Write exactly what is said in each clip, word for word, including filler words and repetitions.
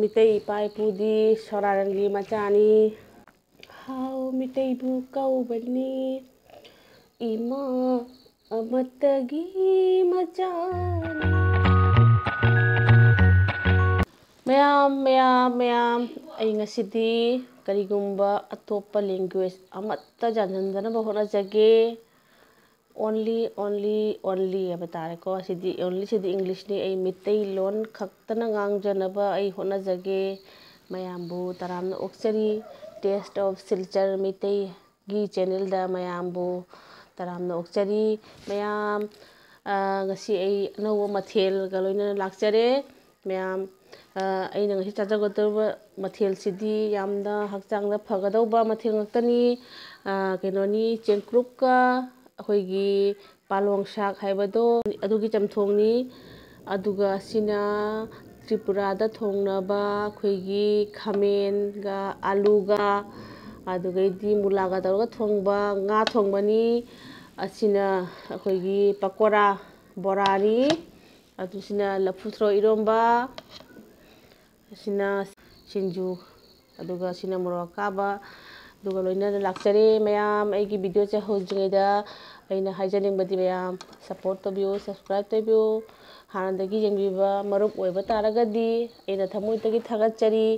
ꯃꯤꯇꯩ ꯏꯄꯥ ꯏꯄꯨꯗꯤ ꯁꯣꯔꯥꯔꯟꯒꯤ ꯃꯆꯥꯅꯤ꯫ ꯍꯥꯎ ꯃꯤꯇꯩꯕꯨ ꯀꯧꯕꯅꯤ ꯏꯃꯥ ꯑꯃꯠꯇꯒꯤ ꯃꯆꯥꯅꯤ꯫ ꯃꯌꯥꯝ, ꯃꯌꯥꯝ, ꯃꯌꯥꯝ, ꯑꯩ ꯉꯁꯤꯗꯤ ꯀꯔꯤꯒꯨꯝꯕ ꯑꯇꯣꯞꯄ language ꯑꯃꯠꯇ ꯌꯥꯟꯁꯤꯟꯗꯅꯕ ꯍꯣꯠꯅꯖꯒꯦ꯫ Only, only, only ꯍꯥꯏꯕ ꯇꯥꯔꯦꯀꯣ꯫ ꯁꯤꯗꯤ only, ꯁꯤꯗꯤ Englishꯅꯤ꯫ ꯑꯩ ꯃꯤꯇꯩꯂꯣꯟ ꯈꯛꯇꯅ ꯉꯥꯡꯖꯅꯕ ꯑꯩ ꯍꯣꯠꯅꯖꯒꯦ꯫ ꯃꯌꯥꯝꯕꯨ ꯇꯔꯥꯝꯅ ꯑꯣꯛꯆꯔꯤ꯫ Taste of Silchar ꯃꯤꯇꯩꯒꯤ channelꯗ ꯃꯌꯥꯝꯕꯨ ꯇꯔꯥꯝꯅ ꯑꯣꯛꯆꯔꯤ꯫ ꯃꯌꯥꯝ, ꯑ, ꯉꯁꯤ ꯑꯩ ꯑꯅꯧꯕ ꯃꯊꯦꯜꯒ ꯂꯣꯏꯅꯅ ꯂꯥꯛꯆꯔꯦ꯫ ꯃꯌꯥꯝ, ꯑ, ꯑꯩꯅ ꯉꯁꯤ ꯆꯥꯖꯒꯗꯧꯔꯤꯕ ꯃꯊꯦꯜꯁꯤꯗꯤ ꯌꯥꯝꯅ ꯍꯛꯆꯥꯡꯗ ꯐꯒꯗꯧꯕ ꯃꯊꯦꯜ ꯉꯥꯛꯇꯅꯤ꯫ ꯑ, ꯀꯩꯅꯣꯅꯤ, ꯆꯦꯡꯀ꯭ꯔꯨꯞꯀ ꯑꯩꯈꯣꯏꯒꯤ ꯄꯥꯂꯣꯡ ꯁꯥꯛ ꯍꯥꯏꯕꯗꯣ, ꯑꯗꯨꯒꯤ ꯆꯝꯊꯣꯡꯅꯤ꯫ ꯑꯗꯨꯒ ꯑꯁꯤꯅ ꯇ꯭ꯔꯤꯄꯨꯔꯥꯗ ꯊꯣꯡꯅꯕ ꯑꯩꯈꯣꯏꯒꯤ ꯈꯥꯃꯦꯟꯒ ꯑꯥꯂꯨꯒ, ꯑꯗꯨꯒꯩꯗꯤ ꯃꯨꯂꯥꯒ ꯇꯧꯔꯒ ꯊꯣꯡꯕ ꯉꯥ ꯊꯣꯡꯕꯅꯤ꯫ ꯑꯁꯤꯅ ꯑꯩꯈꯣꯏꯒꯤ ꯄꯀꯣꯔꯥ, ꯕꯣꯔꯥꯅꯤ꯫ ꯑꯗꯨꯁꯤꯅ ꯂꯐꯨ ꯊꯔꯣ ꯏꯔꯣꯝꯕ, ꯑꯁꯤꯅ ꯁꯤꯡꯖꯨ, ꯑꯗꯨꯒ ꯁꯤꯅ ꯃꯣꯔꯣꯛ ꯑꯀꯥꯕ, ꯑꯗꯨꯒ ꯂꯣꯏꯅꯅ ꯂꯥꯛꯆꯔꯦ꯫ ꯃꯌꯥꯝ, ꯑꯩꯒꯤ videoꯁꯦ ꯍꯧꯗ꯭ꯔꯤꯉꯩꯗ ꯑꯩꯅ ꯍꯥꯏꯖꯅꯤꯡꯕꯗꯤ, ꯃꯌꯥꯝ support ꯇꯧꯕꯤꯌꯨ, subscribe ꯇꯧꯕꯤꯌꯨ꯫ ꯍꯥꯟꯅꯗꯒꯤ ꯌꯦꯡꯕꯤꯕ ꯃꯔꯨꯞ ꯑꯣꯏꯕ ꯇꯥꯔꯒꯗꯤ ꯑꯩꯅ ꯊꯃꯣꯏꯗꯒꯤ ꯊꯥꯒꯠꯆꯔꯤ꯫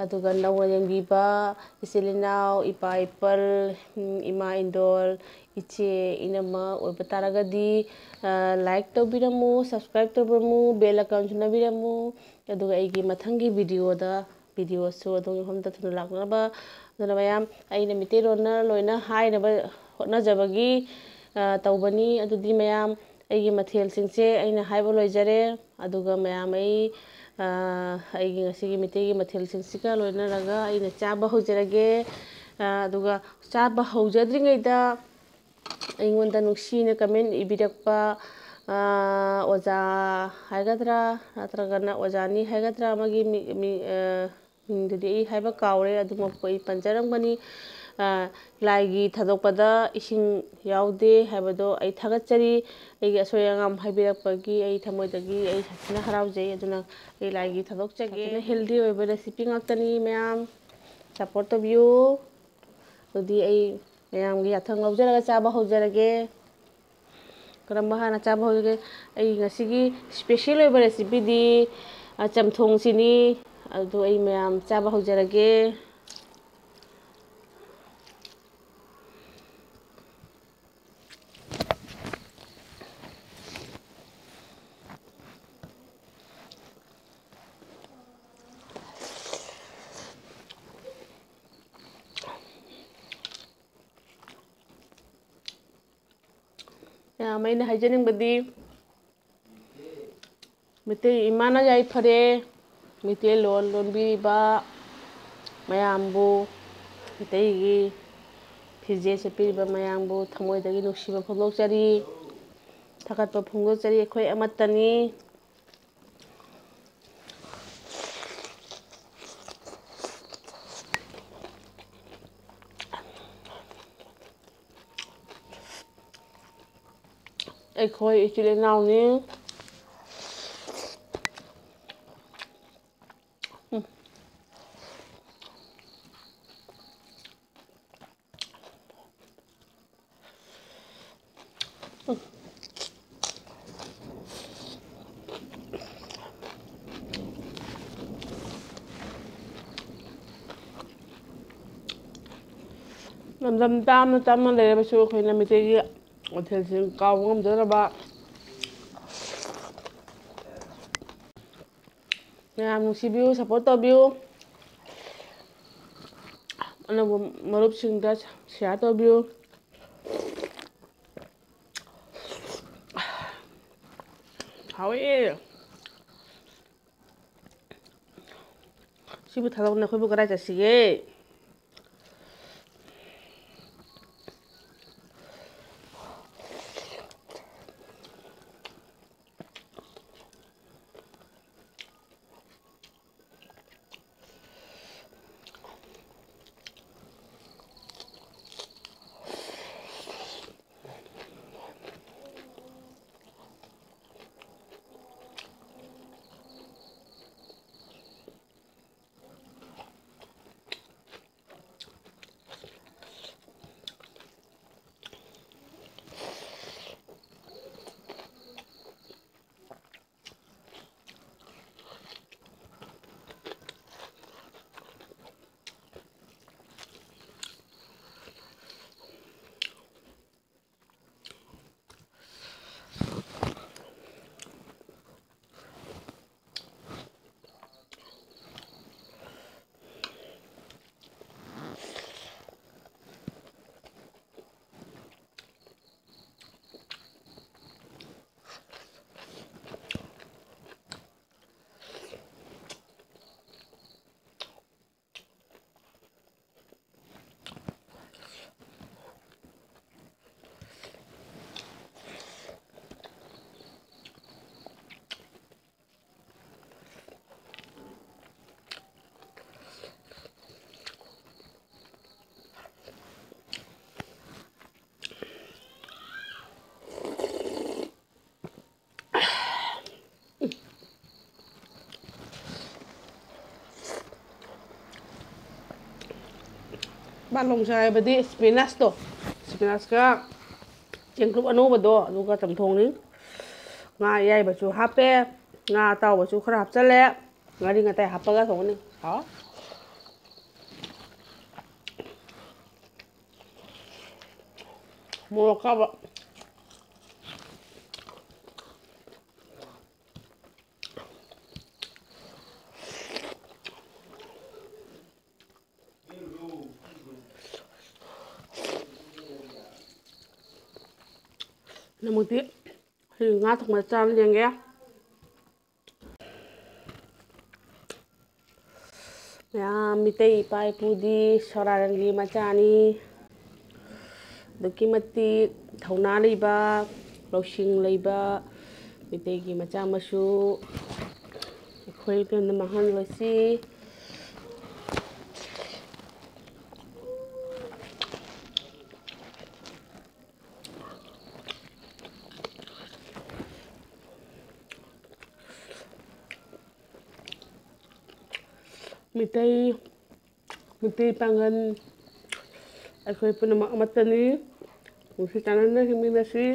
ꯑꯗꯨꯒ ꯅꯧꯅ ꯌꯦꯡꯕꯤꯕ ꯏꯆꯤꯜ ꯏꯅꯥꯎ, ꯏꯄꯥ ꯏꯄꯜ, ꯎꯝ, ꯏꯃꯥ ꯏꯟꯗꯣꯜ, ꯏꯆꯦ ꯏꯅꯝꯃ ꯑꯣꯏꯕ ꯇꯥꯔꯒꯗꯤ, ꯑ, like ꯇꯧꯕꯤꯔꯝꯃꯨ, subscribe ꯇꯧꯕꯤꯔꯝꯃꯨ, bell iconꯁꯨ ꯅꯝꯕꯤꯔꯝꯃꯨ꯫ ꯑꯗꯨꯒ ꯑꯩꯒꯤ ꯃꯊꯪꯒꯤ videoꯗ, videoꯁꯨ ꯑꯗꯣꯝꯒꯤ ꯃꯐꯝꯗ ꯊꯨꯅ ꯂꯥꯛꯅꯕ꯫ ꯑꯗꯨꯅ ꯃꯌꯥꯝ, ꯑꯩꯅ ꯃꯤꯇꯩꯂꯣꯟꯅ ꯂꯣꯏꯅ ꯍꯥꯏꯅꯕ ꯍꯣꯠꯅꯖꯕꯒꯤ, ꯑ, ꯇꯧꯕꯅꯤ꯫ ꯑꯗꯨꯗꯤ ꯃꯌꯥꯝ, ꯑꯩꯒꯤ ꯃꯊꯦꯜꯁꯤꯡꯁꯦ ꯑꯩꯅ ꯍꯥꯏꯕ ꯂꯣꯏꯖꯔꯦ꯫ ꯑꯗꯨꯒ ꯃꯌꯥꯝ, ꯑꯩ, ꯑ, ꯑꯩꯒꯤ ꯉꯁꯤꯒꯤ ꯃꯤꯇꯩꯒꯤ ꯃꯊꯦꯜꯁꯤꯡꯁꯤꯒ ꯂꯣꯏꯅꯔꯒ ꯑꯩꯅ ꯆꯥꯕ ꯍꯧꯖꯔꯒꯦ꯫ ꯑ, ꯑꯗꯨꯒ ꯆꯥꯕ ꯍꯧꯖꯗ꯭ꯔꯤꯉꯩꯗ ꯑꯩꯉꯣꯟꯗ ꯅꯨꯡꯁꯤꯅ comment ꯏꯕꯤꯔꯛꯄ, ꯑ, ꯑꯣꯖꯥ ꯍꯥꯏꯒꯗ꯭ꯔꯥ ꯅꯠꯇ꯭ꯔꯒꯅ ꯑꯣꯖꯥꯅꯤ ꯍꯥꯏꯒꯗ꯭ꯔꯥ, ꯑꯃꯒꯤ ꯃꯤ-, ꯃꯤ-, ꯑ, ꯃꯤꯡꯗꯨꯗꯤ ꯑꯩ ꯍꯥꯏꯕ ꯀꯥꯎꯔꯦ, ꯑꯗꯨꯃꯛꯄꯨ ꯑꯩ ꯄꯟꯖꯔꯝꯒꯅꯤ꯫ ꯑ, ꯂꯥꯏꯒꯤ ꯊꯥꯗꯣꯛꯄꯗ ꯏꯁꯤꯡ ꯌꯥꯎꯗꯦ ꯍꯥꯏꯕꯗꯣ ꯑꯩ ꯊꯥꯒꯠꯆꯔꯤ꯫ ꯑꯩꯒꯤ ꯑꯁꯣꯏ ꯑꯉꯥꯝ ꯍꯥꯏꯕꯤꯔꯛꯄꯒꯤ ꯑꯩ ꯊꯃꯣꯏꯗꯒꯤ ꯑꯩ ꯁꯥꯊꯤꯅ ꯍꯔꯥꯎꯖꯩ꯫ ꯑꯗꯨꯅ ꯑꯩ ꯂꯥꯏꯒꯤ ꯊꯥꯗꯣꯛꯆꯒꯦ꯫ ꯁꯥꯊꯤꯅ healthy ꯑꯣꯏꯕ recipe ꯉꯥꯛꯇꯅꯤ ꯃꯌꯥꯝ꯫ Support ꯇꯧꯕꯤꯌꯨ꯫ ꯑꯗꯨꯗꯤ ꯑꯩ ꯃꯌꯥꯝꯒꯤ ꯌꯥꯊꯪ ꯂꯧꯖꯔꯒ ꯆꯥꯕ ꯍꯧꯖꯔꯒꯦ꯫ ꯀꯔꯝꯕ ꯍꯥꯟꯅ ꯆꯥꯕ ꯍꯧꯖꯒꯦ? ꯑꯩ ꯉꯁꯤꯒꯤ special ꯑꯣꯏꯕ recipeꯗꯤ, ꯑ, ꯆꯝꯊꯣꯡꯁꯤꯅꯤ꯫ ꯑꯗꯨ ꯑꯩ ꯃꯌꯥꯝ ꯆꯥꯕ ꯍꯧꯖꯔꯒꯦ꯫ ꯃꯌꯥꯝ, ꯑꯩꯅ ꯍꯥꯏꯖꯅꯤꯡꯕꯗꯤ, ꯃꯩꯇꯩ ꯏꯃꯥꯅ ꯌꯥꯏꯐꯔꯦ꯫ ꯃꯩꯇꯩꯂꯣꯟ ꯂꯣꯟꯕꯤꯔꯤꯕ ꯃꯌꯥꯝꯕꯨ, ꯃꯩꯇꯩꯒꯤ ꯐꯤꯖꯦꯠ ꯁꯦꯠꯄꯤꯔꯤꯕ ꯃꯌꯥꯝꯕꯨ ꯊꯃꯣꯏꯗꯒꯤ ꯅꯨꯡꯁꯤꯕ ꯐꯣꯡꯗꯣꯛꯆꯔꯤ, ꯊꯥꯒꯠꯄ ꯐꯣꯡꯗꯣꯛꯆꯔꯤ꯫ ꯑꯩꯈꯣꯏ ꯑꯃꯠꯇꯅꯤ꯫ ꯑꯩꯈꯣꯏ ꯏꯆꯤꯜ ꯏꯅꯥꯎꯅꯤ꯫ ꯎꯝ꯫ ꯂꯝꯗꯝ ꯇꯥꯝꯅ ꯇꯥꯝꯅ ꯂꯩꯔꯕꯁꯨ ꯑꯩꯈꯣꯏꯅ ꯃꯩꯇꯩꯒꯤ ꯃꯊꯦꯜꯁꯤꯡ ꯀꯥꯎꯕ ꯉꯝꯖꯗ꯭ꯔꯕ ꯃꯌꯥꯝ ꯅꯨꯡꯁꯤꯕꯤꯌꯨ, support ꯇꯧꯕꯤꯌꯨ꯫ ꯑꯅꯧꯕ ꯃꯔꯨꯞꯁꯤꯡꯗ share ꯇꯧꯕꯤꯌꯨ꯫ ꯍꯥꯎꯋꯦ꯫ ꯁꯤꯕꯨ ꯊꯥꯗꯣꯛꯅ ꯑꯩꯈꯣꯏꯕꯨ ꯀꯗꯥꯏ ꯆꯠꯁꯤꯒꯦ? ꯄꯥꯂꯣꯡꯁꯥ ꯍꯥꯏꯕꯗꯤ spinachꯇꯣ, spinachꯀ ꯆꯦꯡꯀꯨꯞ ꯑꯅꯧꯕꯗꯣ, ꯑꯗꯨꯒ ꯆꯝꯊꯣꯡꯅꯤ꯫ ꯉꯥ ꯑꯌꯥꯏꯕꯁꯨ ꯍꯥꯞꯄꯦ, ꯉꯥ ꯑꯇꯥꯎꯕꯁꯨ ꯈꯔ ꯍꯥꯞꯆꯜꯂꯦ, ꯉꯥꯔꯤ ꯉꯇꯥꯏ ꯍꯥꯞꯄꯒ ꯊꯣꯡꯉꯅꯤ꯫ ꯍꯥꯎ꯫ ꯃꯣꯔꯣꯛ ꯀꯥꯕ꯫ ꯅꯃꯨꯛꯇꯤ ꯍꯌꯦꯡ ꯉꯥ ꯊꯣꯡꯕ ꯆꯥꯕ ꯌꯦꯡꯒꯦ꯫ ꯃꯌꯥꯝ ꯃꯤꯇꯩ ꯏꯄꯥ ꯏꯄꯨꯗꯤ ꯁꯣꯔꯥꯔꯟꯒꯤ ꯃꯆꯥꯅꯤ꯫ ꯑꯗꯨꯛꯀꯤ ꯃꯇꯤꯛ ꯊꯧꯅꯥ ꯂꯩꯕ, ꯂꯧꯁꯤꯡ ꯂꯩꯕ ꯃꯤꯇꯩꯒꯤ ꯃꯆꯥ ꯃꯁꯨ ꯑꯩꯈꯣꯏ ꯄꯨꯝꯅꯃꯛ ꯃꯥꯡꯍꯟꯂꯣꯏꯁꯤ꯫ ꯃꯤꯇꯩ, ꯃꯤꯇꯩ ꯄꯥꯡꯒꯜ ꯑꯩꯈꯣꯏ ꯄꯨꯝꯅꯃꯛ ꯑꯃꯠꯇꯅꯤ꯫ ꯅꯨꯡꯁꯤ ꯆꯥꯟꯅꯅ ꯍꯤꯡꯃꯤꯟꯅꯁꯤ꯫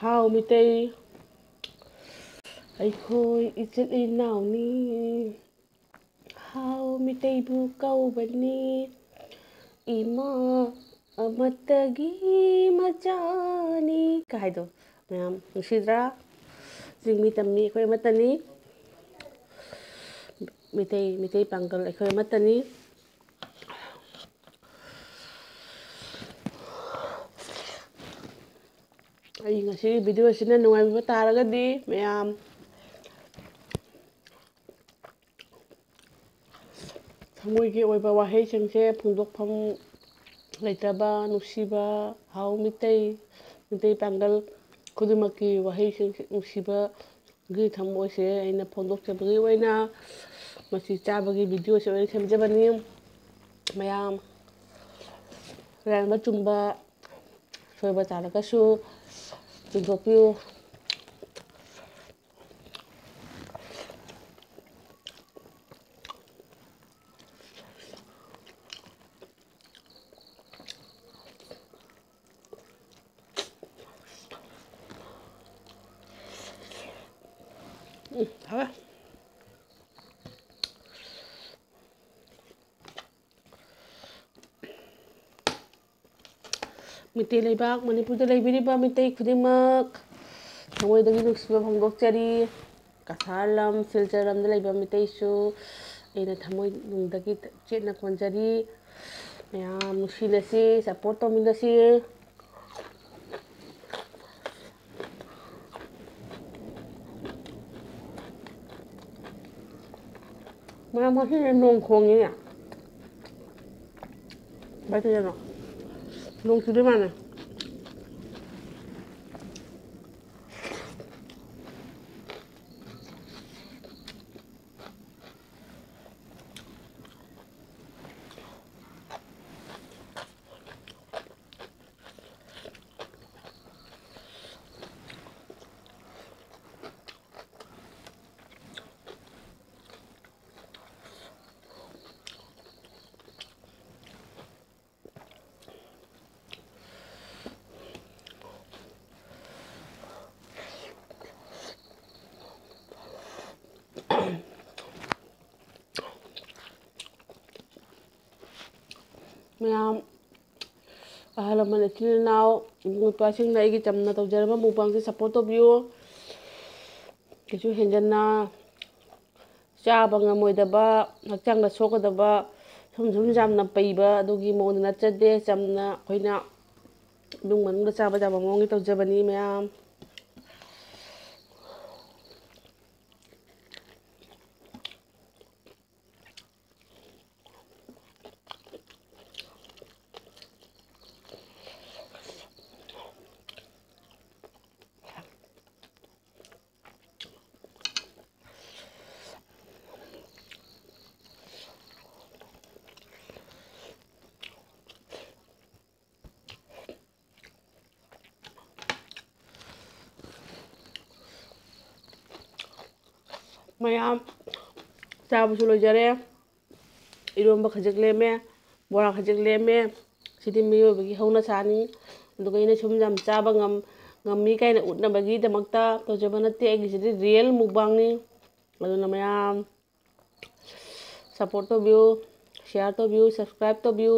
ꯍꯥꯎ ꯃꯤꯇꯩ, ꯑꯩꯈꯣꯏ ꯏꯆꯤꯜ ꯏꯅꯥꯎꯅꯤ꯫ ꯍꯥꯎ ꯃꯤꯇꯩꯕꯨ ꯀꯧꯕꯅꯤ, ꯏꯃꯥ ꯑꯃꯠꯇꯒꯤ ꯃꯆꯥꯅꯤ ꯀꯥꯏꯗꯣ꯫ ꯃꯌꯥꯝ ꯅꯨꯡꯁꯤꯗ꯭ꯔꯥ? ꯆꯤꯡꯃꯤ ꯇꯝꯃꯤ ꯑꯩꯈꯣꯏ ꯑꯃꯠꯇꯅꯤ꯫ ꯃꯤꯇꯩ, ꯃꯤꯇꯩ ꯄꯥꯡꯒꯜ ꯑꯩꯈꯣꯏ ꯑꯃꯠꯇꯅꯤ꯫ ꯑꯩ ꯉꯁꯤꯒꯤ video ꯑꯁꯤꯅ ꯅꯨꯡꯉꯥꯏꯕꯤꯕ ꯇꯥꯔꯒꯗꯤ ꯃꯌꯥꯝ ꯊꯃꯣꯏꯒꯤ ꯑꯣꯏꯕ ꯋꯥꯍꯩꯁꯤꯡꯁꯦ ꯐꯣꯡꯗꯣꯛꯐꯝ ꯂꯩꯇ꯭ꯔꯕ ꯅꯨꯡꯁꯤꯕ ꯍꯥꯎ ꯃꯤꯇꯩ, ꯃꯤꯇꯩ ꯄꯥꯡꯒꯜ ꯈꯨꯗꯤꯡꯃꯛꯀꯤ ꯋꯥꯍꯩꯁꯤꯡ ꯅꯨꯡꯁꯤꯕꯒꯤ ꯊꯃꯣꯏꯁꯦ ꯑꯩꯅ ꯐꯣꯡꯗꯣꯛꯆꯕꯒꯤ ꯑꯣꯏꯅ ꯃꯁꯤ ꯆꯥꯕꯒꯤ video ꯁꯦ ꯑꯣꯏꯅ ꯁꯦꯝꯖꯕꯅꯤ꯫ ꯃꯌꯥꯝ ꯑꯔꯥꯟꯕ ꯆꯨꯝꯕ ꯁꯣꯏꯕ ꯇꯥꯔꯒꯁꯨ ꯆꯨꯝꯊꯣꯛꯄꯤꯌꯨ꯫ ꯎꯝ, ꯍꯥꯎꯋꯦ꯫ ꯃꯩꯇꯩ ꯂꯩꯕꯥꯛ ꯃꯅꯤꯄꯨꯔꯗ ꯂꯩꯕꯤꯔꯤꯕ ꯃꯤꯇꯩ ꯈꯨꯗꯤꯡꯃꯛ ꯊꯃꯣꯏꯗꯒꯤ ꯅꯨꯡꯁꯤꯕ ꯐꯣꯡꯗꯣꯛꯆꯔꯤ꯫ ꯀꯁꯥꯔ ꯂꯝ, ꯁꯤꯜꯆꯔ ꯂꯝꯗ ꯂꯩꯕ ꯃꯤꯇꯩꯁꯨ ꯑꯩꯅ ꯊꯃꯣꯏꯅꯨꯡꯗꯒꯤ ꯆꯦꯠꯅ ꯀꯣꯟꯖꯔꯤ꯫ ꯃꯌꯥꯝ ꯅꯨꯡꯁꯤꯅꯁꯤ, support ꯇꯧꯃꯤꯟꯅꯁꯤ꯫ ꯃꯌꯥꯝ ꯉꯁꯤꯁꯦ ꯅꯣꯡ ꯈꯣꯡꯉꯤꯅꯦ꯫ ꯀꯃꯥꯏ ꯇꯧꯔꯤꯅꯣ? ꯅꯣꯡ ꯆꯨꯗꯣꯏ ꯃꯥꯜꯂꯦ꯫ ꯃꯌꯥꯝ ꯑꯍꯜ ꯂꯃꯟ, ꯏꯆꯤꯜ ꯏꯅꯥꯎ, ꯏꯕꯨꯡ ꯏꯄ꯭ꯋꯥꯁꯤꯡꯅ ꯑꯩꯒꯤ ꯆꯝꯅ ꯇꯧꯖꯔꯝꯕ mukbangꯁꯦ support ꯇꯧꯕꯤꯌꯨ꯫ ꯀꯩꯁꯨ ꯍꯦꯟꯖꯟꯅ ꯆꯥꯕ ꯉꯝꯃꯣꯏꯗꯕ, ꯍꯛꯆꯥꯡꯗ ꯁꯣꯛꯀꯗꯕ, ꯁꯨꯝ ꯁꯨꯝ ꯌꯥꯝꯅ ꯄꯩꯕ ꯑꯗꯨꯒꯤ ꯃꯑꯣꯡꯗ ꯅꯠꯆꯗꯦ꯫ ꯆꯝꯅ ꯑꯩꯈꯣꯏꯅ ꯏꯃꯨꯡ ꯃꯅꯨꯡꯗ ꯆꯥꯕ ꯌꯥꯕ ꯃꯑꯣꯡꯒꯤ ꯇꯧꯖꯕꯅꯤ ꯃꯌꯥꯝ꯫ ꯃꯌꯥꯝ ꯆꯥꯕꯁꯨ ꯂꯣꯏꯖꯔꯦ꯫ ꯏꯔꯣꯝꯕ ꯈꯖꯤꯛ ꯂꯦꯝꯃꯦ, ꯕꯣꯔꯥ ꯈꯖꯤꯛ ꯂꯦꯝꯃꯦ꯫ ꯁꯤꯗꯤ ꯃꯤꯑꯣꯏꯕꯒꯤ ꯍꯧꯅꯁꯥꯅꯤ꯫ ꯑꯗꯨꯒ ꯑꯩꯅ ꯁꯨꯝ ꯌꯥꯝ ꯆꯥꯕ ꯉꯝ-, ꯉꯝꯃꯤ ꯀꯥꯏꯅ ꯎꯠꯅꯕꯒꯤꯗꯃꯛꯇ ꯇꯧꯖꯕ ꯅꯠꯇꯦ꯫ ꯑꯩꯒꯤꯁꯤꯗꯤ real mukbangꯅꯤ꯫ ꯑꯗꯨꯅ ꯃꯌꯥꯝ support ꯇꯧꯕꯤꯌꯨ, share ꯇꯧꯕꯤꯌꯨ, subscribe ꯇꯧꯕꯤꯌꯨ,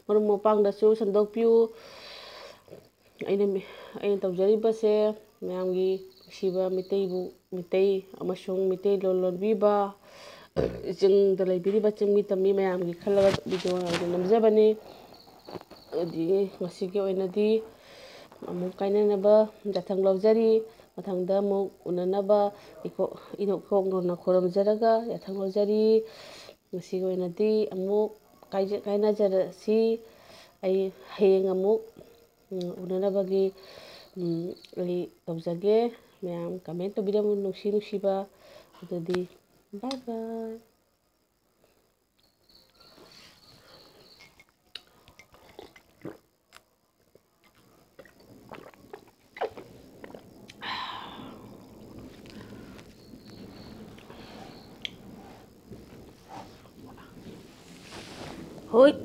ꯃꯔꯨꯞ ꯃꯄꯥꯡꯗꯁꯨ ꯁꯟꯗꯣꯛꯄꯤꯌꯨ꯫ ꯑꯩꯅ ꯃꯤ-, ꯑꯩꯅ ꯇꯧꯖꯔꯤꯕꯁꯦ ꯃꯌꯥꯝꯒꯤ ꯅꯨꯡꯁꯤꯕ ꯃꯤꯇꯩꯕꯨ, ꯃꯤꯇꯩ ꯑꯃꯁꯨꯡ ꯃꯤꯇꯩ ꯂꯣꯟ ꯂꯣꯟꯕꯤꯕ, ꯆꯤꯡꯗ ꯂꯩꯕꯤꯔꯤꯕ ꯆꯤꯡꯃꯤ ꯇꯝꯃꯤ ꯃꯌꯥꯝꯒꯤ ꯈꯜꯂꯒ video ꯑꯣꯏꯅ ꯅꯝꯖꯕꯅꯤ꯫ ꯑꯗꯨꯗꯤ ꯉꯁꯤꯒꯤ ꯑꯣꯏꯅꯗꯤ ꯑꯃꯨꯛ ꯀꯥꯏꯅꯅꯕ ꯌꯥꯊꯪ ꯂꯧꯖꯔꯤ꯫ ꯃꯊꯪꯗ ꯑꯃꯨꯛ ꯎꯅꯅꯕ ꯏꯀꯣ-, ꯏꯅꯣꯛ ꯏꯀꯣꯛꯅꯅ ꯈꯨꯔꯨꯝꯖꯔꯒ ꯌꯥꯊꯪ ꯂꯧꯖꯔꯤ꯫ ꯉꯁꯤꯒꯤ ꯑꯣꯏꯅꯗꯤ ꯑꯃꯨꯛ ꯀꯥꯏꯖ-, ꯀꯥꯏꯅꯖꯔꯁꯤ꯫ ꯑꯩ ꯍꯌꯦꯡ ꯑꯃꯨꯛ, ꯎꯝ, ꯎꯅꯅꯕꯒꯤ, ꯎꯝ, ꯑꯩ ꯇꯧꯖꯒꯦ꯫ ꯃꯌꯥꯝ comment ꯇꯧꯕꯤꯔꯝꯃꯨ ꯅꯨꯡꯁꯤ ꯅꯨꯡꯁꯤꯕ꯫ ꯑꯗꯨꯗꯤ bye bye꯫ ꯍꯣꯏ꯫